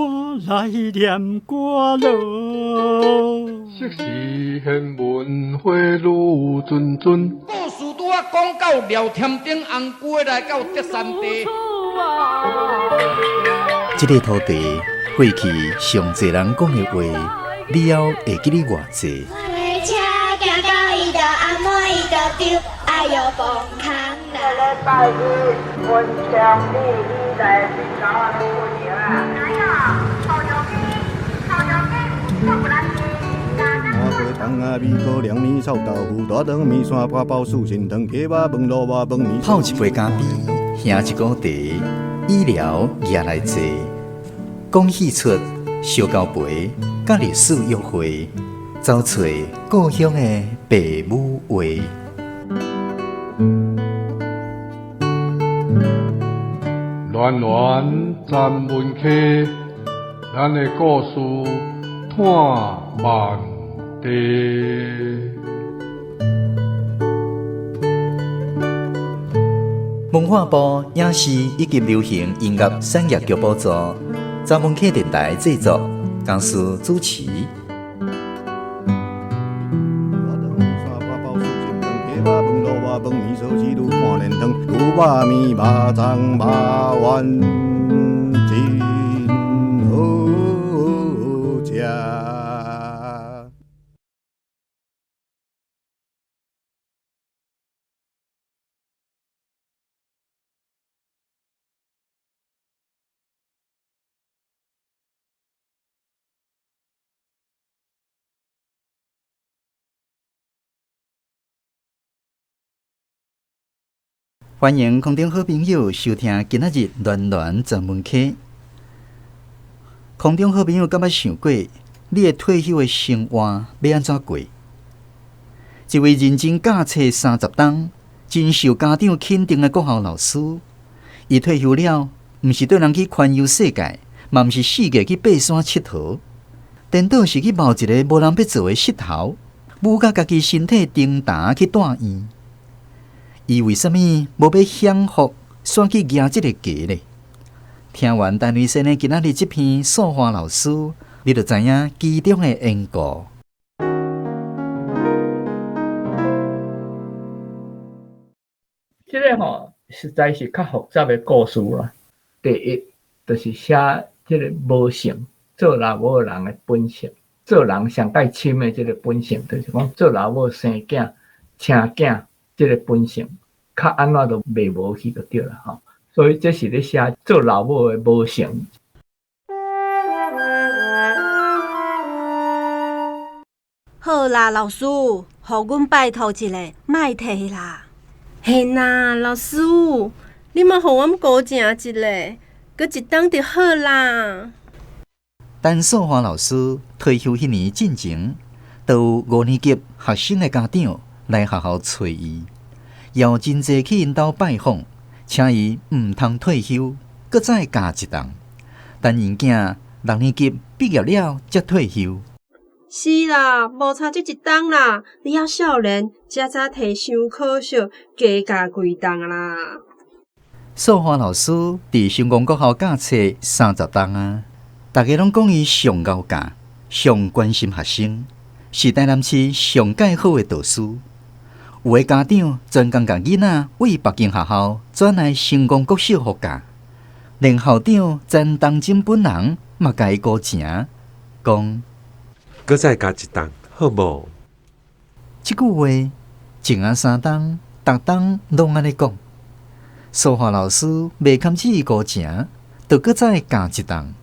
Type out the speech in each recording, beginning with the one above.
我來念歌囉。昔時玄文花女谆谆。故事拄仔講到廖添丁紅龜來到德山地。這个土地過去上濟人講的話，了後會記得偌濟？泡一杯咖啡，喝一壺茶，醫療也來坐，講戲出燒交陪，佮歷史約會，走揣故鄉的爸母話。戀戀曾文溪，咱的故事伴萬地。文化部影視以及流行音樂產業局補助，曾文溪電台製作，公司主持。歡迎空中好朋友收聽今仔日暖暖曾文溪。空中好朋友敢捌想過，你的退休的生活欲按怎過？一位認真教冊30冬，真受家長肯定的國校老師，伊退休了，毋是綴人去環遊世界，嘛毋是四界去爬山𨑨迌，顛倒是去冒一个無人欲做的穡頭，舞甲家己身體釘踏去住院。伊為啥物無欲享福，煞去蜈這个家呢？聽完陳慧珊的今仔日這篇素華老師，你就知影其中的緣故。這个吼，實在是較複雜的故事啦。第一，就是寫這个母性，做老母人的本性，做人上蓋深的這个本性，就是講做老母生囝、生囝。這个本性，較按怎都袂無去就對啦吼。所以這是咧寫做老母的母性。好啦，老師，予阮拜託一下，莫提啦。嘿啦，老師，你嘛予阮鼓情一下，閣一冬就好啦。陳素華老師退休彼年進前，就有五年級學生的家長來學校揣伊，也有真濟去𪜶兜拜訪，請伊毋通退休，閣再教一冬。等𪜶囝六年級畢業了，才退休。是啦，無差這一冬啦，你猶少年，才早提傷可惜，加教幾冬啦。素華老師佇成功國校教冊30冬啊，逐家攏講伊上𠢕教，上關心學生，是台南市上蓋好的導師。有的家長專工共囡仔為別間學校轉來成功國小予教，連校長陳東真本人嘛共伊鼓情，講閣再教一冬，好無？這句話前仔三冬，逐冬攏按呢講。素華老師袂堪止伊鼓情，就閣再教一冬。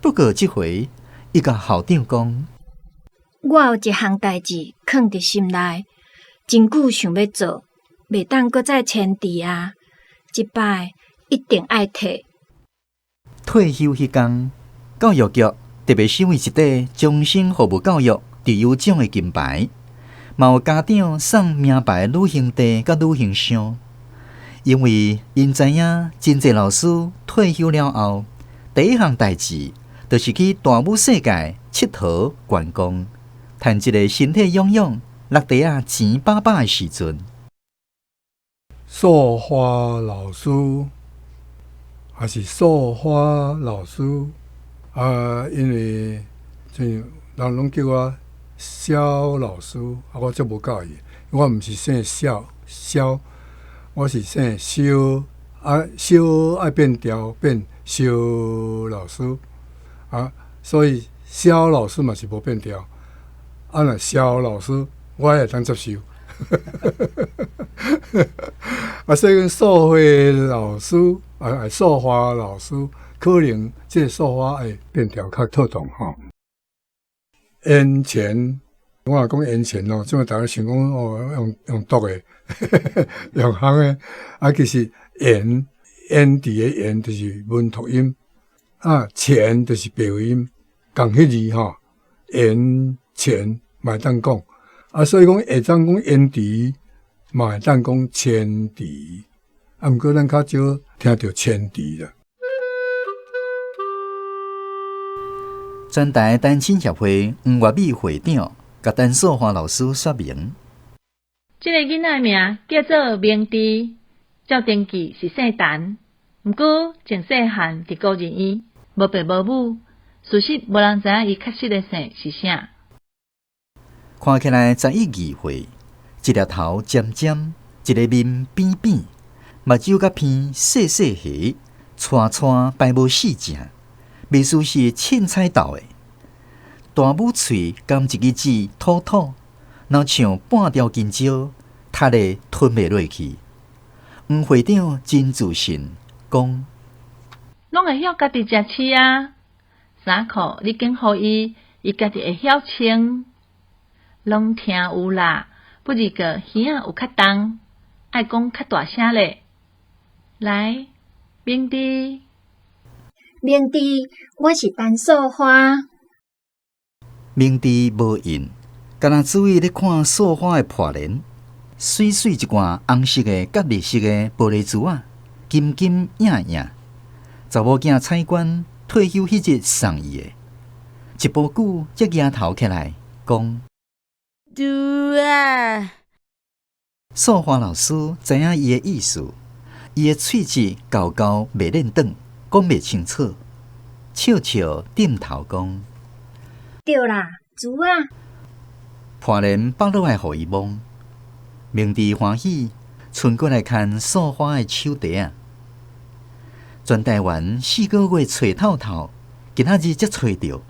不過這回，伊共校長講：我有一項代誌囥佇心內。真久想欲做，袂當閣再牽滯啊！這擺一定愛提。退休彼工，教育局特別賞伊一塊終身服務教育特優獎的金牌，嘛有家長送名牌旅行袋佮旅行箱。因為𪜶知影真濟老師退休了後，第一項代誌就是去大武世界𨑨迌觀光，趁一个身體勇勇。落地仔錢飽飽的時陣，素華老師，還是素花老師，啊，因為像人攏叫我蕭老師，啊，我足無佮意，我毋是姓蕭蕭，我是姓蕭，啊，蕭愛變調變蕭老師，啊，所以蕭老師嘛是無變調，啊，若蕭老師我也會當接受。啊，所以講素花老師啊，素花老師，可能這個素花會變調較妥當吼。緣錢，我若講緣錢哦，這擺逐家想講哦，用用讀的，用烘的，啊，其實緣緣佇的緣就是文讀音，啊，錢就是白話音，仝彼字吼，緣錢嘛會當講，啊，所以講會當講緣池，嘛會當講錢池，啊，毋過咱較少聽著錢池啦。全台單親協會黃月美會長共陳素華老師說明：這個囡仔名叫做明智，照登記是姓陳，毋過從細漢佇孤兒院，無爸無母，事實無人知影伊確實的姓是啥。看起來十一二歲，一粒頭尖尖，一个面扁扁，目睭佮鼻細細下，斜斜排無四正。袂輸是凊彩鬥的，大拇喙含一支舌吐吐，若像半條金蕉，窒咧吞袂落去。黃會長真自信，講：攏會曉家己食鼠啊！衫褲你揀予伊，伊家己會曉穿。攏聽有啦，不二個耳仔有較重，愛講較大聲咧。來，明智。明智，我是陳素花。明智無應，干焦注意咧看素花的破簾，媠媠一罐紅色的佮綠色的玻璃珠仔，金金影影。查某囝彩官退休彼日送伊的，一無久才舉頭起來講：豬仔。素花老師知影伊的意思，伊的喙舌厚厚袂練斷。講袂清楚，笑笑點頭講：對啦，豬仔。破簾放落來，予伊摸，明智歡喜，伸過來牽素花的手袋仔。全台灣四個月揣透透，今仔日才揣著，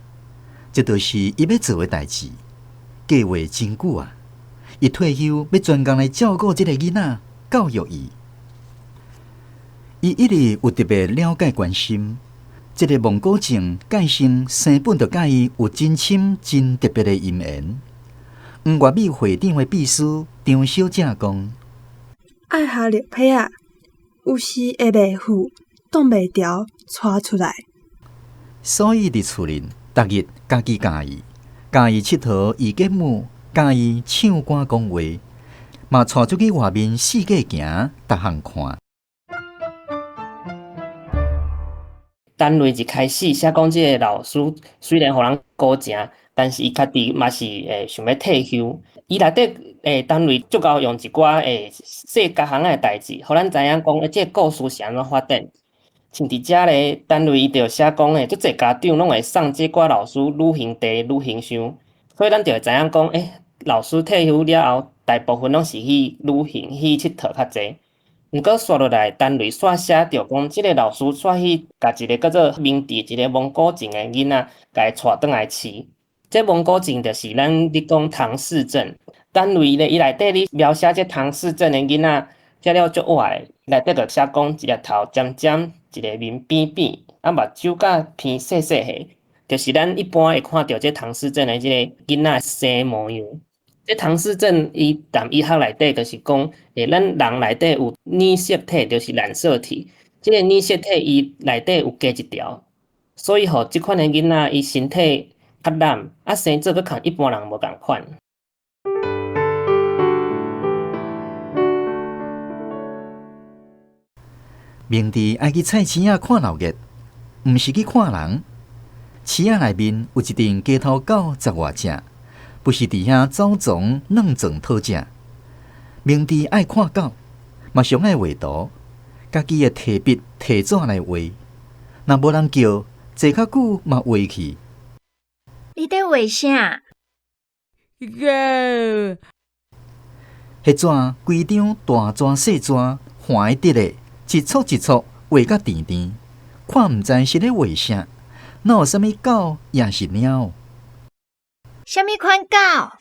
這就是伊欲做的代誌。計劃真久啊！伊退休欲專工來照顧這个囡仔，教育伊。伊一直有特別了解關心，這个蒙古症介生生本就佮伊有真深真特別的姻緣。黃月美會長的秘書張小姐講：愛學綠皮仔，有時會袂赴，擋袂牢，跩出來。所以佇厝裡，逐日家己教伊，教伊𨑨迌伊繼母，教伊唱歌講話，嘛帶出去外面四界行，逐項看。單位一開始寫講，這个老師雖然予人孤情，但是伊家己嘛是會想欲退休。伊內底欸單位足夠用一寡欸細家項仔的代誌，予咱知影講，欸這个故事是按怎發展。像佇遮咧，單位伊就寫講欸，足濟家長攏會送這寡老師旅行袋、旅行箱，所以咱就會知影講，欸老師退休了後，大部分攏是去旅行、去𨑨迌較濟。毋過煞落來，單位煞寫著講，這个老師煞去共一个叫做明智一个蒙古症的囡仔，共伊帶轉來飼。這蒙古症就是咱咧講唐氏症。單位咧，伊內底咧描寫這唐氏症的囡仔，寫了足活的，內底就寫講一粒頭尖尖，一个面扁扁，啊目睭佮鼻細細下，就是咱一般會看著這唐氏症的這个囡仔生模樣。這唐氏症伊踮醫學內底就是講，欸，咱人內底有染色體，就是染色體。這个染色體伊內底有加一條，所以予這款的囡仔伊身體較懶，啊生做閣仝一般人無仝款。明智愛去菜市仔看鬧熱，毋是去看人。市仔內面有一陣街頭狗十外隻。不時佇遐走傱軟撞討食。明智愛看狗，嘛上愛畫圖，家己會提筆提紙來畫。若無人叫，坐較久嘛畫去。你佇畫啥？狗。彼紙規張大紙細紙，橫直的，一撮一撮畫甲甜甜，看毋知是咧畫啥，哪有啥物狗，抑是貓？啥物款狗？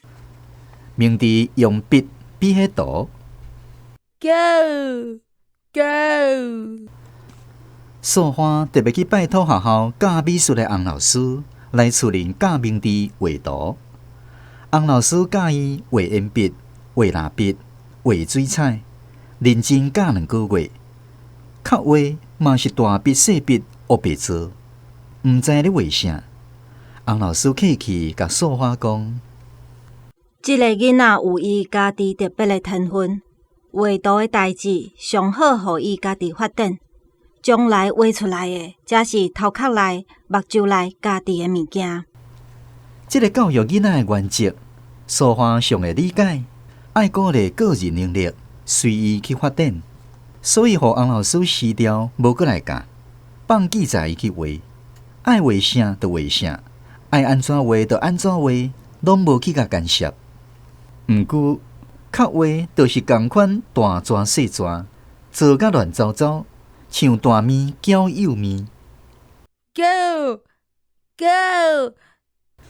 明治用筆比彼圖。狗狗。素花特別去拜託學校教美術的洪老師來厝裡教明治畫圖。洪老師教伊畫鉛筆、畫蠟筆、畫水彩，認真教2個月，較畫嘛是大筆細筆烏白做，毋知咧畫啥。洪老師客氣共素花講：這个囡仔有伊家己特別的天分，畫圖的代誌上好予伊家己發展，將來畫出來的才是頭殼內、目睭內家己的物件。這个教育囡仔的原則，素花上會理解，愛鼓勵個人能力，隨伊去發展，所以予洪老師辭掉，無閣來教，放記載伊去畫，愛畫啥就畫啥，愛按怎畫就按怎畫，攏無去共干涉。毋過，較畫就是仝款大紙細紙，做甲亂糟糟，像大麵攪幼麵。狗狗。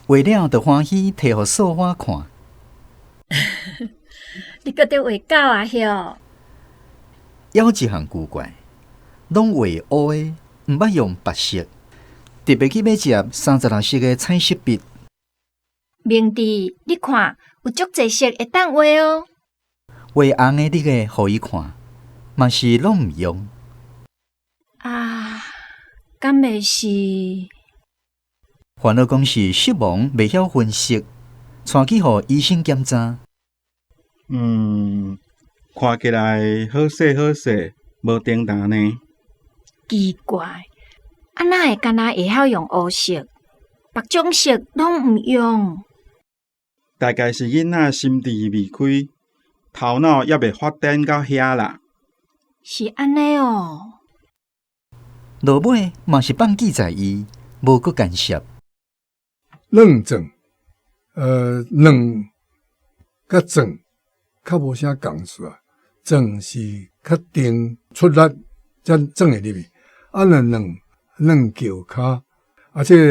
畫了就歡喜，提予素花看。你閣佇畫狗啊？唷？猶一項古怪，攏畫烏的，毋捌用白色，特別去買一盒36色的彩色筆。明治，你看有足濟色會當畫哦。畫紅的綠的，予伊看，嘛是攏毋用。啊，敢會是？煩惱講是色盲，袂曉分色，帶去予醫生檢查。看起來好勢好勢，無重擔呢。奇怪，啊哪會敢若會曉用烏色，別種色攏毋用？大概是囡仔心智未開，頭腦猶未發展到遐啦。是按呢哦。落尾嘛是放記載伊，無閣干涉。軟轉，軟佮轉較無啥仝處啊。轉是較定出力，才轉會入去。啊，若軟軟轎跤，啊，這个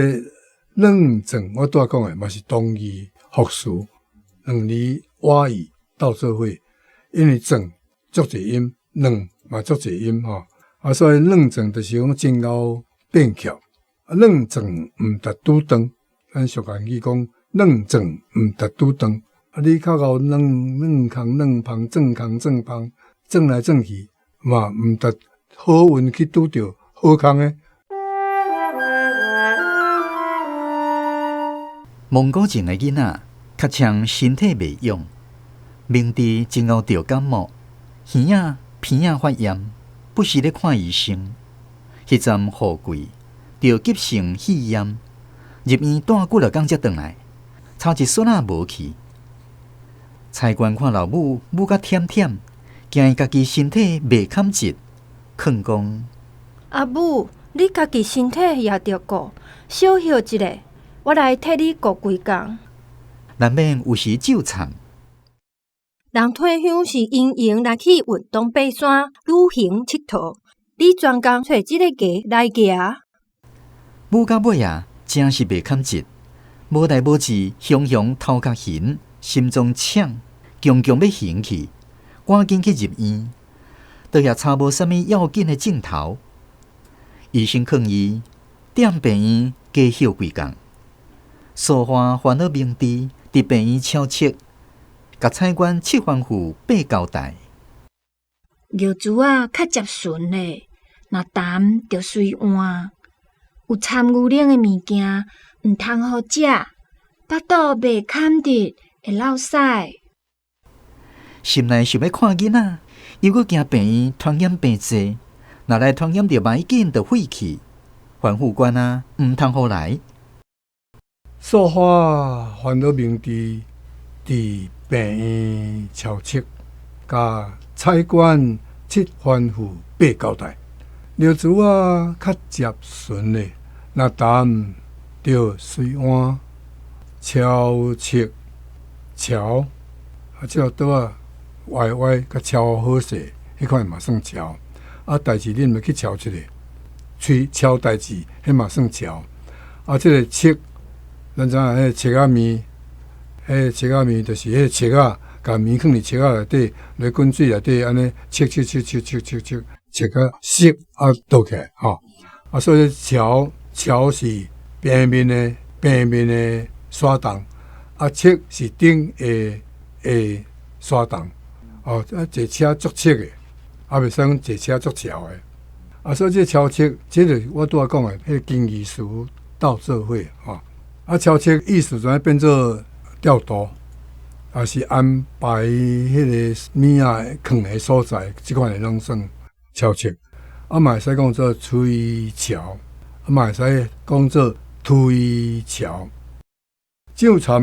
軟轉我拄仔講的嘛是同義複詞，兩字倚意鬥做伙，因為轉足濟音，軟嘛足濟音吼。啊，所以軟轉就是講真𠢕變巧。啊，軟轉毋值拄斷，咱俗諺語講軟轉毋值拄斷。啊，你較𠢕軟軟空軟芳，轉空轉芳，轉來轉去嘛毋值好運去拄著好空的。蒙古症的囡仔較常身體袂勇，明治真𠢕著感冒，耳仔鼻仔發炎，不時咧看醫生。彼陣富貴著急性肺炎，入院蹛幾若工才轉來，差一絲仔無去。差官看老母母甲忝忝，驚伊家己身體袂堪折，勸講：阿母，你家己身體也著顧，小歇一下，我來替你顧規工。難免有時咒懺。人退休是閒閒來去運動、爬山、旅行、𨑨迌。你專工揣這个家來行。母到尾啊，真是袂堪折，無代無誌，雄雄頭殼痕，心臟悵，強強欲行去，趕緊去入院，倒也查無啥物要緊的症頭。醫生勸伊踮病院加歇幾工。素花煩惱明治佇病院悄悄，共差官七吩咐八交代。尿珠仔較接順咧，若澹就隨換。有摻牛奶的物件，毋通予食，腹肚袂堪得，會落屎。心內想欲看囡仔，又閣驚病院傳染病濟，若來傳染著無要緊，就廢去。吩咐官啊，毋通予來。素花煩惱明治佇病院悄悄，共差官七吩咐八交代。尿珠仔較接順咧，若澹著隨換，超切撨，啊，這個桌仔歪歪共撨好勢，彼款嘛算撨。啊，代誌恁欲去撨一下，喙撨代誌，彼嘛算撨。啊，這個切，咱知影彼个切仔麵，彼个切仔麵就是彼个切仔，共麵囥佇切仔內底，咧滾水內底按呢切切切切切切切切甲熟啊倒起來吼。啊，所以撨撨是平面的平面的徙動，啊，切是頂下的徙動。哦，啊，坐車足切的，啊，袂使講坐車足撨的。啊，所以這超切，這個我拄仔講的，彼個近義詞鬥做伙吼。啊，超切意思就變做調度，抑是安排彼個物仔囥的所在，這款的攏算超切。啊，嘛會使講做吹橋，啊，嘛會使講做推橋。糾纏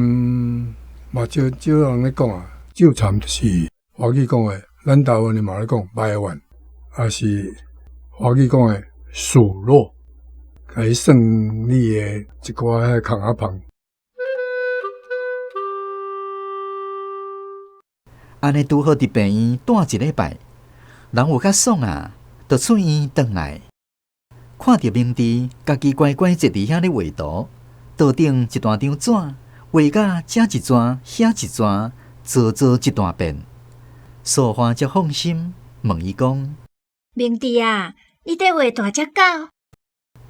嘛，少少人咧講啊，糾纏就是華語講的，咱台灣的嘛咧講埋怨，抑是華語講的數落，共伊算你的一寡彼空仔芳。按呢拄好佇病院蹛一禮拜，人有較爽啊，就出院轉來，看著明治家己乖乖坐佇遐咧畫圖，桌頂一大張紙，畫甲遮一逝，遐一逝，做做一大遍。素花才放心，問伊講：明治啊，你佇畫大隻狗？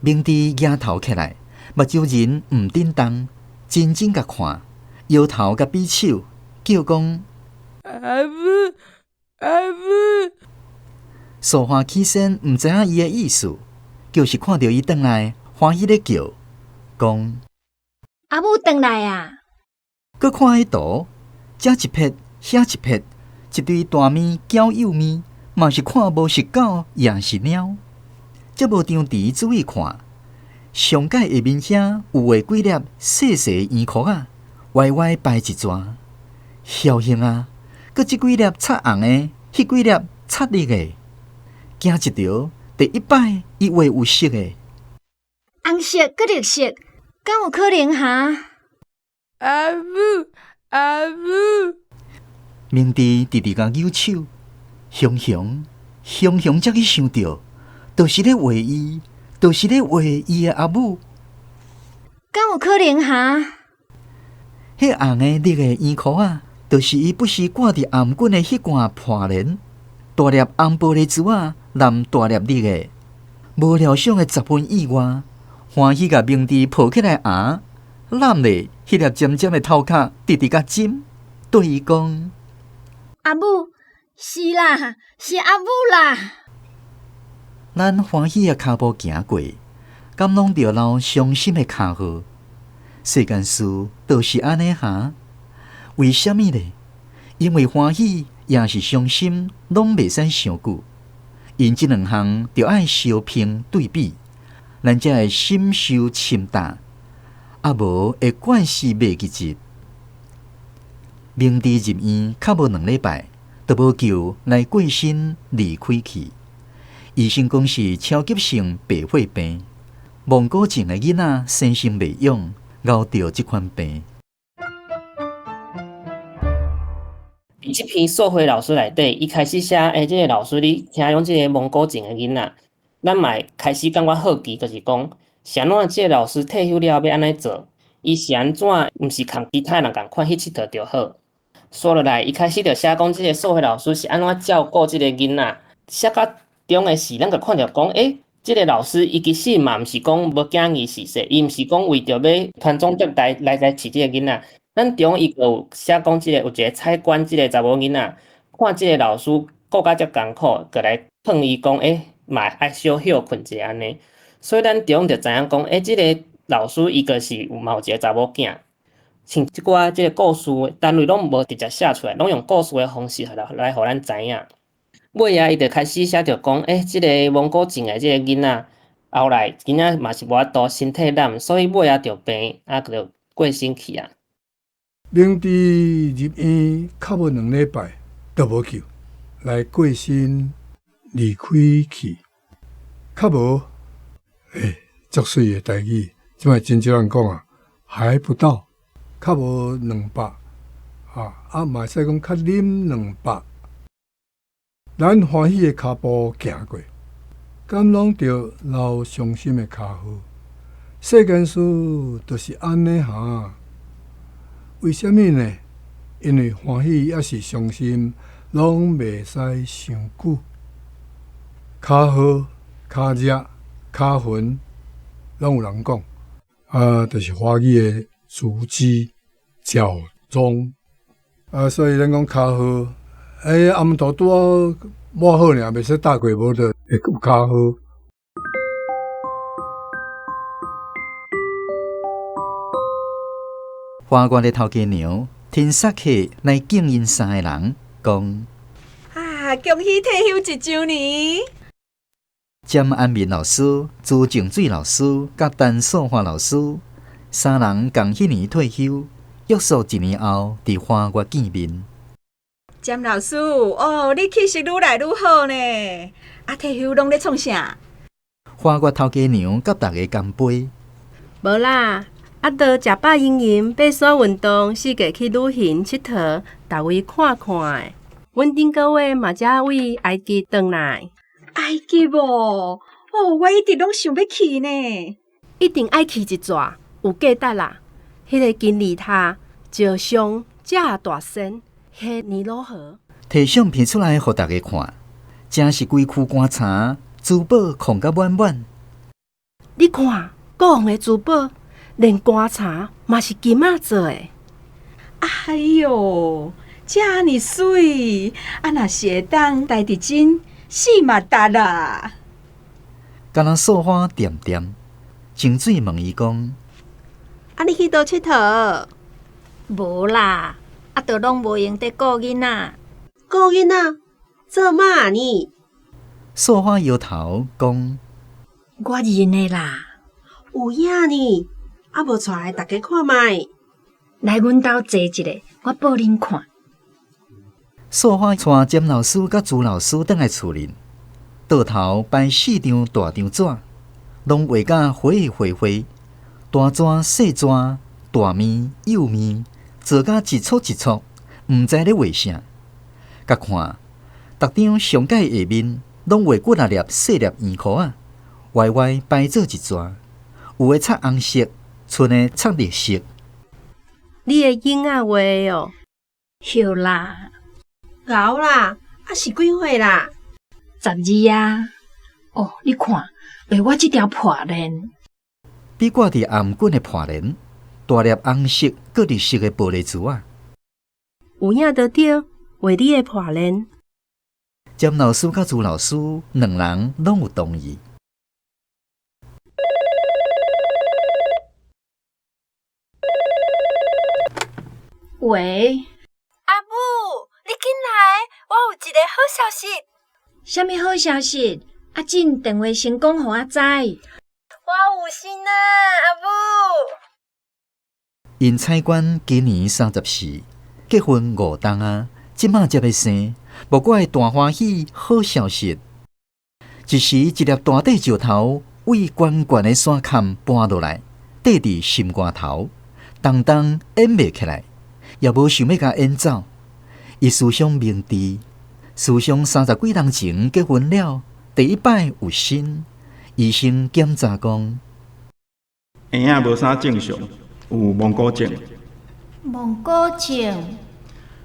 明治舉頭起來，目睭仁毋振動，真真共看，搖頭共比手，叫講：阿母，阿母。素花起先毋知影伊的意思，就是看著伊轉來，歡喜咧叫，講：阿母轉來啊！閣看彼圖，遮一撇，遐一撇，一堆大物攪幼物，嘛是看無是狗，抑是貓。才無張持注意看，上蓋下面遐有畫幾粒細細圓箍仔，歪歪排一逝。曉幸啊！閣這幾粒擦紅的，彼幾粒擦綠的，驚一著，第一擺伊畫有色的，紅色閣綠色，敢有可能哈？阿母，阿母。明治直直共扭手，雄雄，雄雄才去想著，就是咧畫伊，就是咧畫伊的阿母。敢有可能哈？彼紅的綠的圓箍仔，就是伊不時掛佇頷頸的彼罐破簾，大粒紅玻璃珠仔，挵大粒綠的，無料想的十分意外，歡喜共明治抱起來頷，攬咧彼粒尖尖的頭殼，直直共針，對伊講：阿母，是啦，是阿母啦。咱歡喜的跤步行過，敢攏著留傷心的跤號？世間事就是按呢哈？為啥物呢？因為歡喜抑是傷心，攏袂使傷久。因這兩項著愛相評對比，咱才會心受深大，啊無會慣勢袂記得。明治入院較無兩禮拜，就無救來過身離開去。醫生講是超急性白血病，蒙古症的囡仔生性袂勇，熬著這款病。佇這篇素花老師內底，伊開始寫，欸，這個老師你聽講這個蒙古症的囡仔，咱嘛會開始感覺好奇，就是講，是按怎這個老師退休了後欲按怎做？伊是按怎？毋是共其他人仝款去𨑨迌就好。煞落來，伊開始就寫講這個素花老師是按怎照顧這個囡仔，寫到中的時，咱就看著講，欸，這個老師伊其實嘛毋是講無驚伊是說，伊毋是講為著欲傳宗接代來來飼這個囡仔。咱中伊閣有寫講，這個有一個采官，這個查某囡仔，看這個老師顧甲遮艱苦，閣來勸伊講，欸，嘛愛小歇睏一下按呢。所以咱中就知影講，欸，這個老師伊閣是有嘛有一個查某囝。像這寡這個故事單位攏無直接寫出來，攏用故事的方式來來予咱知影。尾仔伊就開始寫著講，欸，這個蒙古症的這個囡仔，後來囡仔嘛是無法度身體懶，所以尾仔就病，啊，就過身去啊。明治入院較無兩禮拜，就無救，來過身離開去，較無，欸，足媠的台語，這擺真少人講啊，還不到，較無200，啊嘛會使講較啉兩百。咱歡喜的跤步行過，敢攏著留傷心的跤號？世間事就是按呢哈。為啥物呢？因為歡喜抑是傷心，攏袂使傷久。跤號、跤跡、跤痕，攏有人講。啊，就是華語的足跡、腳蹤。啊，所以咱講跤號，欸，暗晡拄好抹好爾，袂使搭過，無就會有跤號。花月的頭家娘天煞客來敬𪜶三个人，講：啊，恭喜退休一周年！詹安民老師、朱靜水老師、佮陳素華老師三人仝彼年退休，約束一年後佇花月見面。詹老師，哦，你氣色愈來愈好呢。啊，退休攏咧創啥？花月頭家娘佮大家乾杯。無啦，啊，都食飽閒閒，爬山運動，四界去旅行𨑨迌，逐位看看的。阮頂個月嘛才為埃及轉來。埃及哦，哦，我一直攏想欲去呢。一定愛去一逝，有價值啦。彼个金字塔、石像、遮大仙，彼尼羅河。提相片出來予大家看，真是規區棺材，珠寶囥甲滿滿。你看，國王的珠寶，連棺材嘛是金仔做的。哎喲，遮爾媠，啊，若是會當待佇真，死嘛值啦！敢若素花恬恬，清水問伊講：啊，你去佗𨑨迌？無啦，啊，都攏無閒佇顧囡仔。顧囡仔？做嘛呢？素花搖頭講：我認的啦。有影呢？啊，無帶來逐家看覓。來阮兜坐一下，我報恁看。素花帶詹老師佮朱老師轉來厝裡，桌頭擺四張大張紙，攏畫甲花花花，大紙細紙，大面幼面，做甲一撮一撮，毋知咧畫啥。佮看，逐張上蓋下面攏畫幾若粒細粒圓箍仔，歪歪擺做一逝，有的插紅色，賰的插綠色。你的囡仔畫的哦？對啦。𠢕啦，啊是幾歲啦？ 12啊。哦，你看，畫我這條破鏈。比掛佇頷頸的破鏈，大粒紅色、閣綠色的玻璃珠仔。有影就對，畫你的破鏈。詹老師佮朱老師兩人攏有同意。喂。阿母，你緊來，我有一個好消息。啥物好消息？阿進電話先講予我知。我有身啊，阿母。𪜶彩官今年34，結婚五冬啊，這馬才欲生，無怪大歡喜好消息。一時一粒大塊石頭為懸懸的山崁搬落來，綴佇心肝頭，重重掩袂起來，也無想欲共掩走。伊思想明智，思想三十幾冬前結婚了，第一擺有身，醫生檢查講，嬰仔無啥正常，有蒙古症。蒙古症？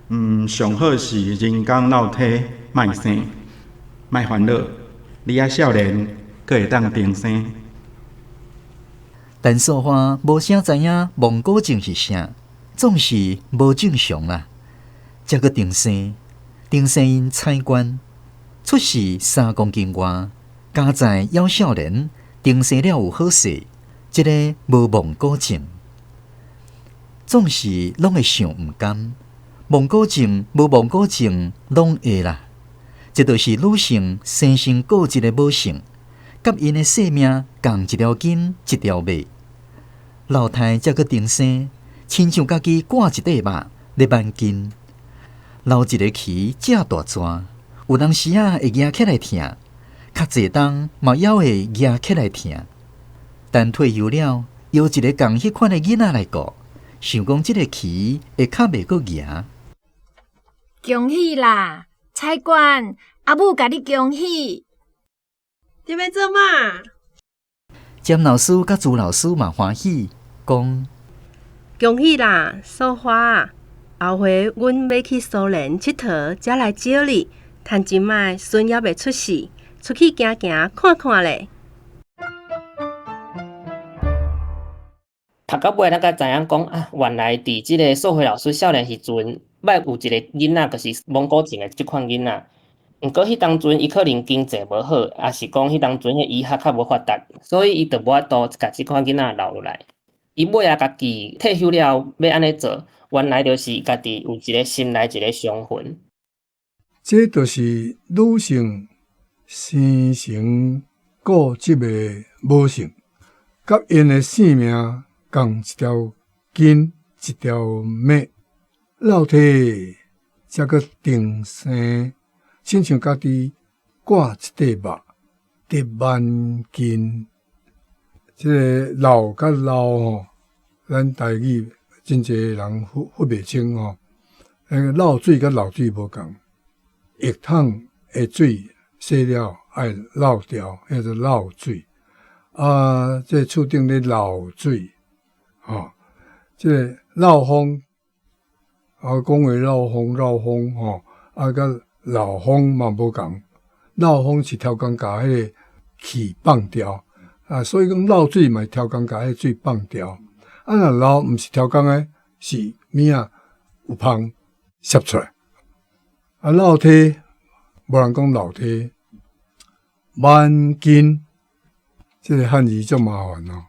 嗯，上好是人工落胎，莫生，莫煩惱，你猶少年，閣會當重生。陳素花無啥知影蒙古症是啥，總是無正常啦。才閣重生，重生𪜶彩官出世三公斤外，佳哉猶少年，重生了有好勢，這个無蒙古症，總是攏會想毋甘。蒙古症無蒙古症攏會啦，這就是女性生性固執的母性，佮𪜶的性命仝一條筋一條脈。老太才閣重生，親像家己掛一塊肉咧挽筋。留一个臍遮大逝，有當時仔會夯起來疼，較濟冬嘛猶會夯起來疼。等退休了，邀一个仝彼款的囡仔來顧，想講這个棋會較袂閣贏。恭喜啦，彩冠，阿母共你恭喜。你欲做媽？詹老師佮朱老師嘛歡喜，講恭喜啦，素花！後回阮欲去蘇聯𨑨迌，才來招你。趁這擺孫猶未出世，出去行行看看咧。讀到尾，咱才知影講啊，原來佇這个素花老師少年時陣，捌有一个囡仔，就是蒙古症的這款囡仔。毋過彼當陣，伊可能經濟無好，抑是講彼當陣的醫學較無發達，所以伊就無法度共這款囡仔留落來。伊尾仔家己退休了後欲按呢做，原來就是家己有一个心內一个傷痕。這就是女性生成固執的母性，佮𪜶的性命仝一條筋一條脈，落體才閣重生，親像家己掛一塊肉，得萬筋。這个老佮老吼，咱台語真濟人分袂清吼。那个漏水佮漏水無仝，浴桶的水洗了愛漏掉，彼做漏水。啊，這厝頂咧漏水，吼，這个漏風，啊，講話漏風漏風吼，啊，佮漏風嘛無仝。漏風是超工共彼个氣放掉，啊，所以講漏水嘛是超工共彼个水放掉。啊，若漏毋是超工的，是物仔有芳泄出來。啊，落體無人講樓梯，萬筋，這个漢字足麻煩哦。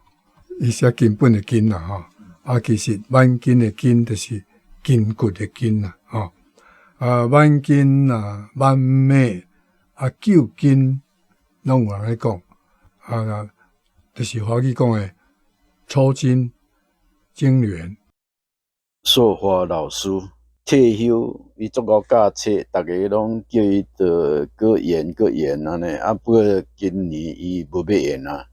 伊寫根本的根啦吼，啊，其實萬筋的筋就是筋骨的筋啦，吼。啊，萬筋啊，萬脈啊，舊筋，攏有人咧講，啊，就是華語講的抽筋、痙攣。素花老師退休，伊足𠢕教冊，逐家攏叫伊著閣延閣延按呢。啊，不過今年伊無欲延啊，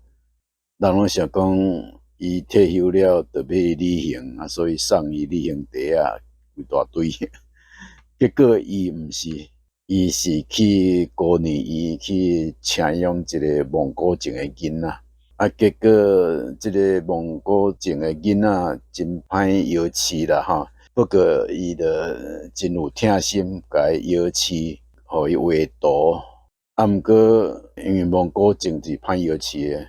人攏想講伊退休了就欲去旅行，啊，所以送伊旅行袋仔規大堆。結果伊毋是，伊是去孤兒院去請養一个蒙古症的囡仔。啊，結果這个蒙古症的囡仔真歹搖飼啦吼。不過伊就真有疼心，共伊搖飼，予伊畫圖。啊，毋過因為蒙古症是歹搖飼的，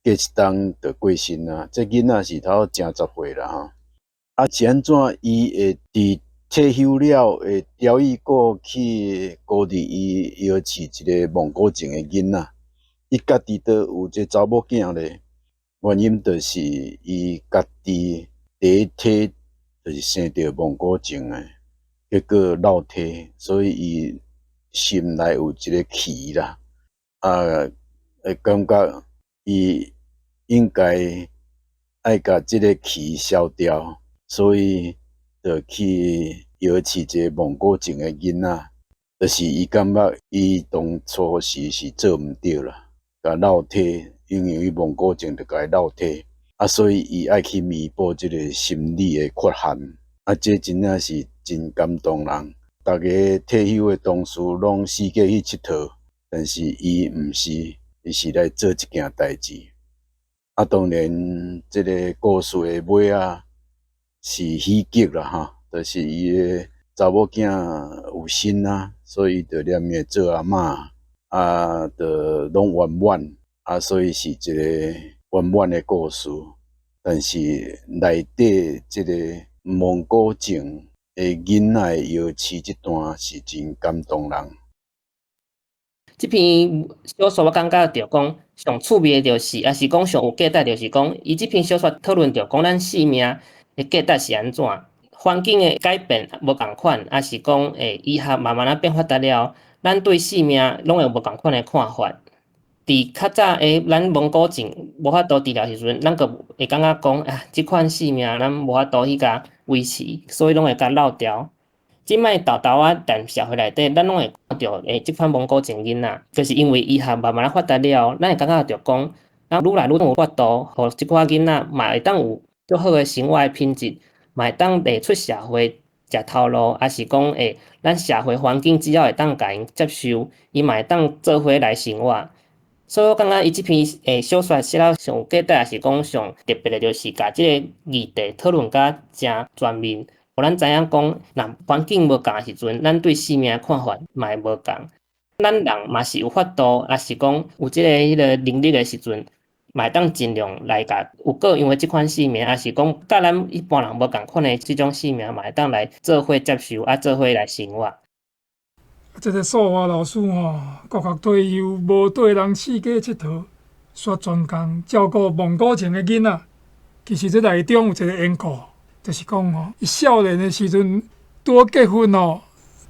過一冬就過身啊。這囡仔是頭正十歲啦吼。啊，是按怎伊會佇退休了會調伊過去孤兒院搖飼一個蒙古症的囡仔？伊家己都有一个查某囝咧，原因就是伊家己第一胎就是生著蒙古症的，結果落胎，所以伊心內有一个氣啦，啊，會感覺伊應該愛共這个氣消掉，所以就去搖飼一个蒙古症的囡仔，就是伊感覺伊當初時是做毋對啦，共落胎，因為伊蒙古症就共伊落胎。啊，所以伊愛去彌補這个心理的缺陷，啊，這真正是真感動人。逐家退休的同事攏四界去𨑨迌，但是伊毋是，伊是來做這件代誌。啊，當然，這个故事的尾仔是喜劇啦，哈，就是伊的查某囝有身啊，所以就連命做阿嬤，啊，就攏圓滿，啊，所以是一个圓滿的故事，但是內底這个蒙古症的囡仔的搖飼這段是真感動人。這篇小說我感覺著講上趣味的就是，抑是講上有價值就是講，伊這篇小說討論著講咱生命的價值是按怎，環境的改變無仝款，抑是講醫學慢慢仔變發達了，咱對生命攏會有無仝款的看法。佇較早咱蒙古症無法度治療時陣，咱閣會感覺講啊，這款生命咱無法度去共維持，所以攏會共落掉。這擺沓沓仔踮社會內底，咱攏會看著這款蒙古症囡仔，就是因為醫學慢慢仔發達了，咱會感覺著講，咱愈來愈有法度，予這寡囡仔嘛會當有足好的生活的品質，嘛會當會出社會食頭路，抑是講會咱社會環境只要會當共𪜶接受，伊嘛會當做伙來生活。所以我感覺伊這篇小說寫了上有價值，抑是講上特別的，就是共這个議題討論甲誠全面，予咱知影講，若環境無仝的時陣，咱對生命的看法嘛會無仝。咱人嘛是有法度，抑是講有這个彼个能力的時陣，嘛會當盡量來共有各樣的這款生命，抑是講佮咱一般人無仝款的這種生命，嘛會當來做伙接受，啊做伙來生活。這个素華老師吼，國學退休，無綴人四界𨑨迌，煞專工照顧蒙古症的囡仔。其實這內中有一個緣故，就是講吼，伊少年的時陣拄好結婚吼，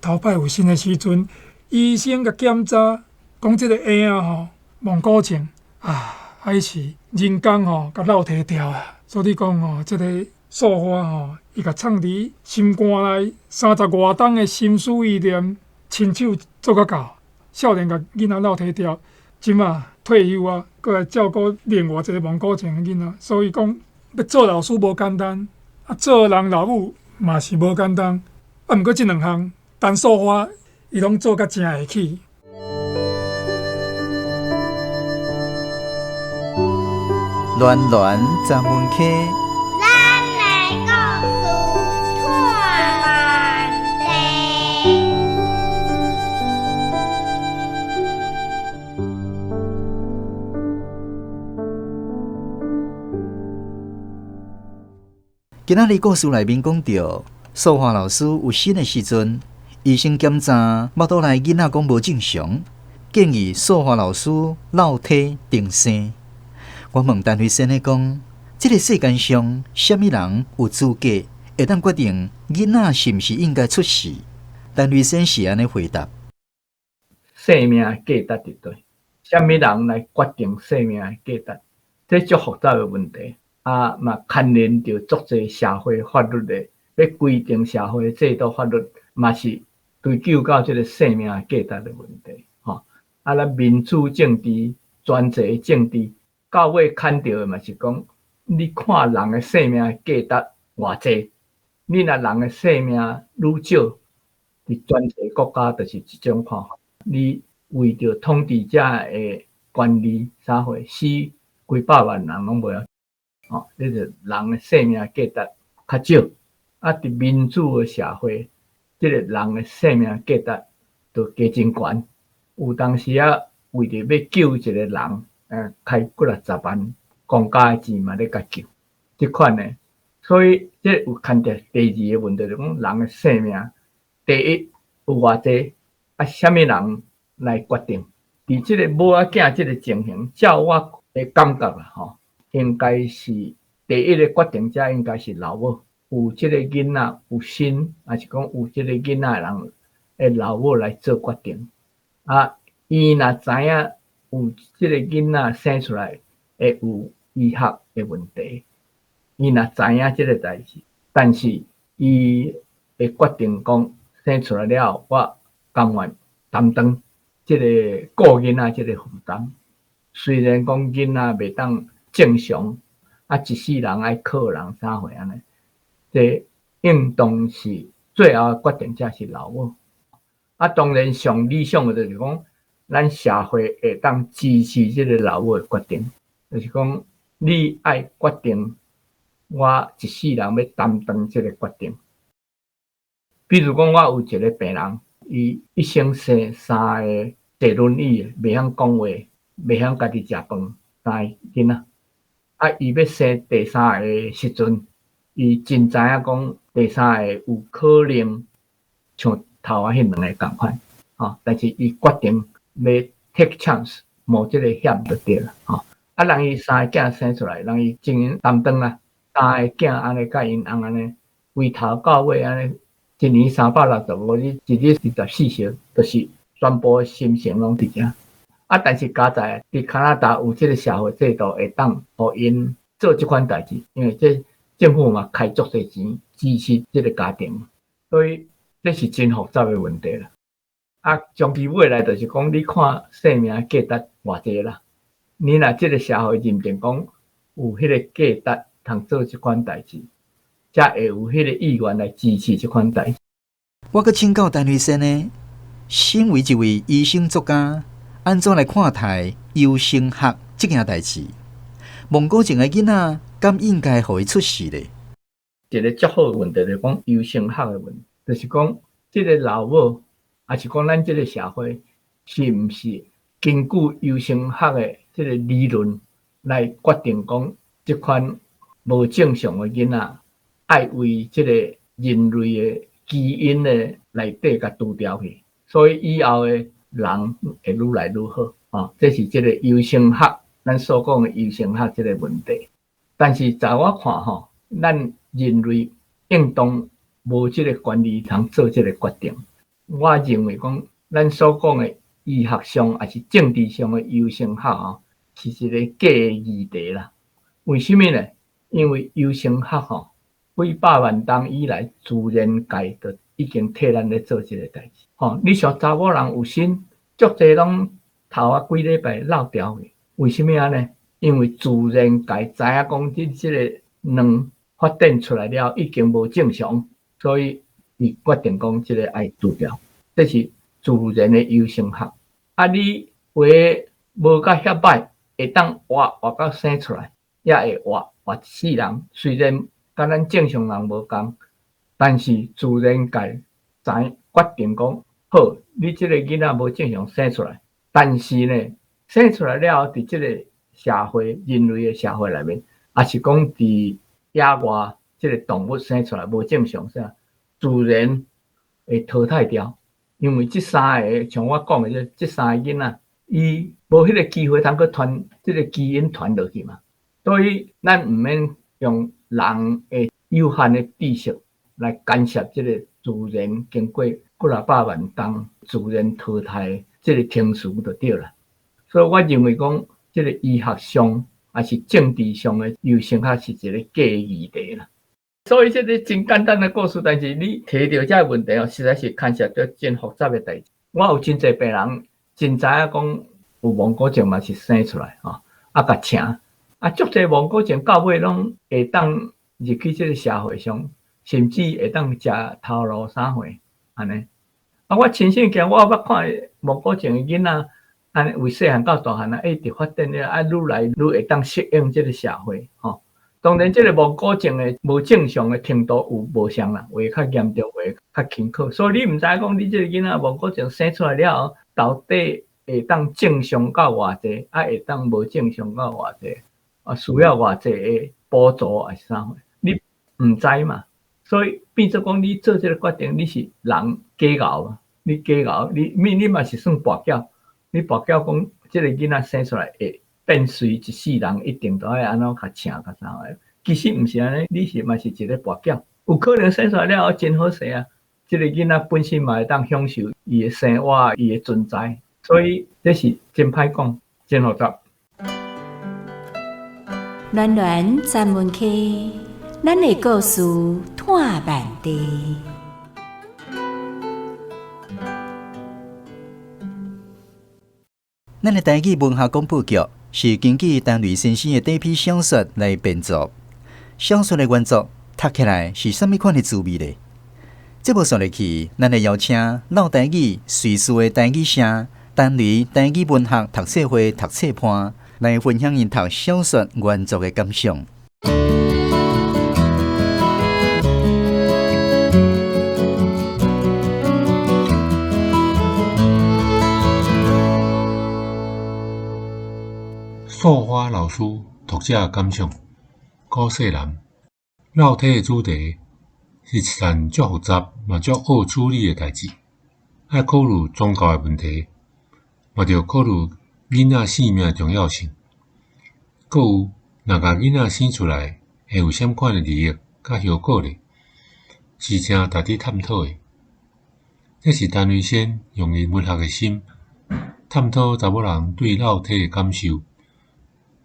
頭擺有身的時陣，醫生共檢查，講這個嬰仔吼蒙古症啊，還是人工吼共落提掉啊。所以講吼，這个素華吼，伊共藏佇心肝內30外冬的心思意念。親手做甲到，少年共囡仔落提掉，這馬退休啊，閣來照顧另外一个蒙古症的囡仔，所以講欲做老師無簡單，啊做人老母嘛是無簡單，啊毋過這兩項陳素華伊攏做甲誠會起。暖暖十分溪。咱的故事拖慢地。今仔日故事內面講著，素華老師有身的時陣，醫生檢查腹肚內囡仔講無正常，建議素華老師落體重生。我問陳慧仙咧講，這个世間上，啥物人有資格會當決定囡仔是毋是應該出世？陳慧仙是按呢回答：生命的價值佇佗？啥物人來決定生命的價值？這足複雜的問題，啊嘛牽連著足濟社會法律的，欲規定社會制度法律，嘛是追究到這个生命的價值的問題。吼，啊，咱民主政治、專制政治，到尾牽著的嘛是講，你看人的生命價值偌濟，你若人的生命愈少，佇專制國家就是這種看法。你為著統治者的權利啥貨，死幾百萬人攏袂曉，吼，你就人的生命價值較少。啊，佇民主的社會，這个人的生命價值就加真懸。有當時仔為著欲救一個人，開幾若十萬公家的錢嘛咧共救，這款的，所以這有牽著第二个問題，就講人的生命，第一有偌濟，啊，啥物人來決定？佇這个母仔囝這个情形，照我的感覺啦，吼，應該是第一个決定者應該是老母，有這个囡仔有身，抑是講有這个囡仔的人的老母來做決定。啊，伊若知影有這个囡仔生出來會有醫學的問題，伊若知影這个代誌，但是伊會決定講生出來了後，我甘願擔當這个顧囡仔這个負擔。雖然講囡仔袂當正常，啊，一世人愛靠人啥貨按呢，這應當是最後的決定者是老母。啊，當然上理想的就是講，咱社會會當支持這个老母的決定，就是講你愛決定，我一世人欲擔當這个決定。比如講，我有一个病人，伊一生生三个坐輪椅的，袂曉講話，袂曉家己食飯，三个囡仔。啊，伊欲生第三个的時陣，伊真知影講第三個有可能像頭仔彼兩个仝款，吼，但是伊決定欲 take chance，冒這个險就對啦，吼。啊，人伊三个囝生出來，人伊真擔當啊，三个囝按呢佮𪜶翁按呢，由頭到尾按呢，一年365日，一日24小時，就是全部的心神攏佇遮。啊，但是佳哉佇加拿大有這个社會制度，會當予𪜶做這款代誌，因為這政府嘛開足濟錢支持這个家庭，所以這是真複雜的問題啦。啊，長期未來就是講，你看生命價值偌濟啦，你若這个社會認定講有彼个價值通做這款代誌，才會有彼個意願來支持這款代誌。我閣請教陳瑞先呢，身為一位醫生作家，按怎來看待優生學這件代誌？蒙古症的囡仔敢應該予伊出世咧？一个足好的問題就是講優生學的問題，就是講這个老母，抑是講咱這个社會是毋是根據優生學的這个理論來決定講這款無正常的囡仔愛為這个人類的基因的內底共除掉去，所以以後的人會愈來愈好啊！這是這个優生學，咱所講的優生學這个問題。但是在我看吼，咱人類應當無這个權利通做這个決定。我認為講，咱所講的醫學上抑是政治上的優生學吼，是一个假的議題啦。為啥物呢？因為優生學吼，幾百萬冬以來，自然界就已經替咱咧做這个代誌。吼，你像查某人有身，足濟攏頭仔幾禮拜落掉去。為啥物按呢？因為自然界知影講，這這个卵發展出來了，已經無正常，所以伊決定講這个愛除掉。這是自然的優生學。啊，你有的無甲遐歹，會當活活到生出來，也會活活一世人。雖然佮咱正常人無仝，但是自然界知決定講，好，你這个囡仔無正常生出來，但是呢，生出來了後，佇這個社會，人類的社會內面，抑是講佇野外這个動物生出來無正常啥，自然會淘汰掉。因為這三个，像我講的這這三个囡仔，伊無彼个機會通閣傳這个基因傳落去嘛。所以咱毋免用人的有限的知識來干涉這個自然經過幾若百萬冬自然淘汰這個程序就對啦。所以我認為講，這个醫學上抑是政治上的優生學是一個假議題啦。所以這个真簡單的故事，但是你提著這个問題哦，實在是牽涉著真複雜的代誌。我有真濟病人真知影講有蒙古症嘛是生出來吼，啊，共請啊，足濟蒙古症到尾攏會當入去這个社會上，甚至會當食頭路啥貨按呢。啊，我親身經我捌看蒙古症的囡仔，按呢為細漢到大漢啊，一直發展了啊，愈來愈會當適應這个社會吼。當然，這个蒙古症的無正常的程度有無相啦，有的較嚴重，有的較輕巧。所以你毋知講你這个囡仔蒙古症生出來了後，到底會當正常到偌濟，啊會當無正常到偌濟，啊需要偌濟的補助抑是啥貨，你毋知嘛。所以變做講你做這个決定，你是人假熬，你假熬，你你你嘛是算跋筊，你跋筊講這个囡仔生出來會變隨一世人一定都愛按怎共請共啥貨，其實毋是按呢，你是嘛是一个跋筊，有可能生出來了後真好勢啊！這个囡仔本身嘛會當享受伊的生活，伊的存在，所以這是真歹講，真複雜。暖暖專門區，咱的故事湠萬地。咱的台語文學廣播劇是根據陳雷先生的短篇小說來編作，小說的原作讀起來是啥物款的滋味呢？節目紲落去，咱會邀請老台語瑞士的台語社陳雷台語文學讀冊會讀冊伴來分享𪜶讀小說原作的感想。素花老師讀者感想：古世南落體的主題是一件足複雜嘛足惡處理的代誌，愛考慮宗教的問題，嘛著考慮囡仔性命的重要性，閣有若共囡仔生出來會有啥款的利益佮後果咧，是誠值得探討的。這是陳瑞先用伊文學的心探討查某人對落體的感受。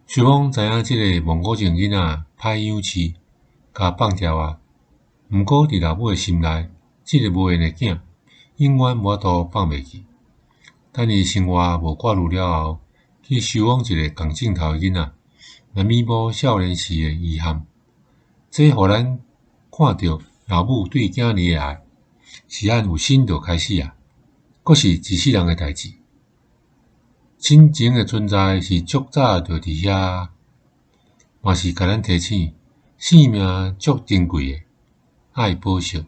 想講知影這个蒙古症囡仔歹養飼，共放掉啊。毋過佇老母的心內，這个無緣的囝永遠無法度放袂記。等伊生活無掛慮了後，去收容一个仝症头的囡仔，来弥补少年时的遗憾。这予咱看著老母对囝儿的爱，是按有生就开始啊，阁是一世人的代誌。亲情的存在是足早就佇遐，嘛是共咱提醒，生命足珍貴的，愛寶惜。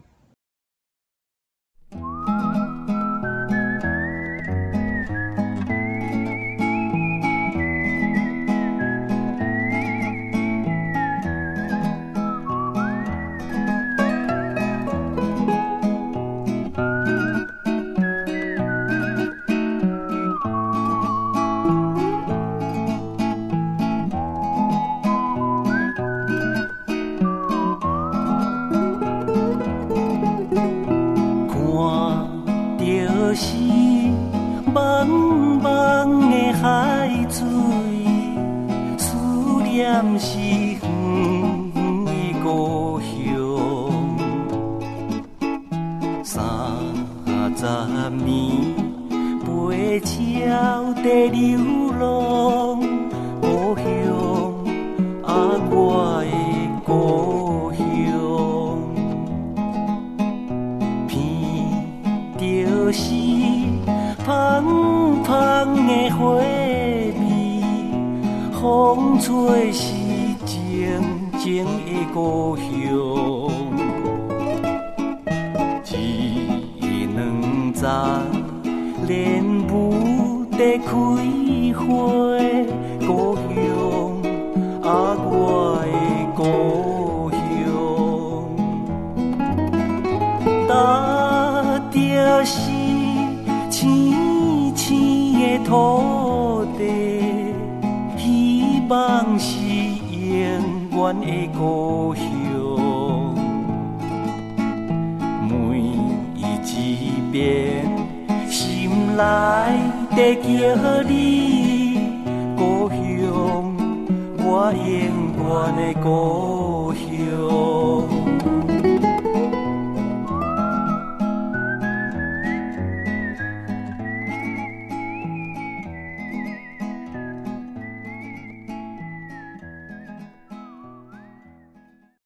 我永遠的故鄉。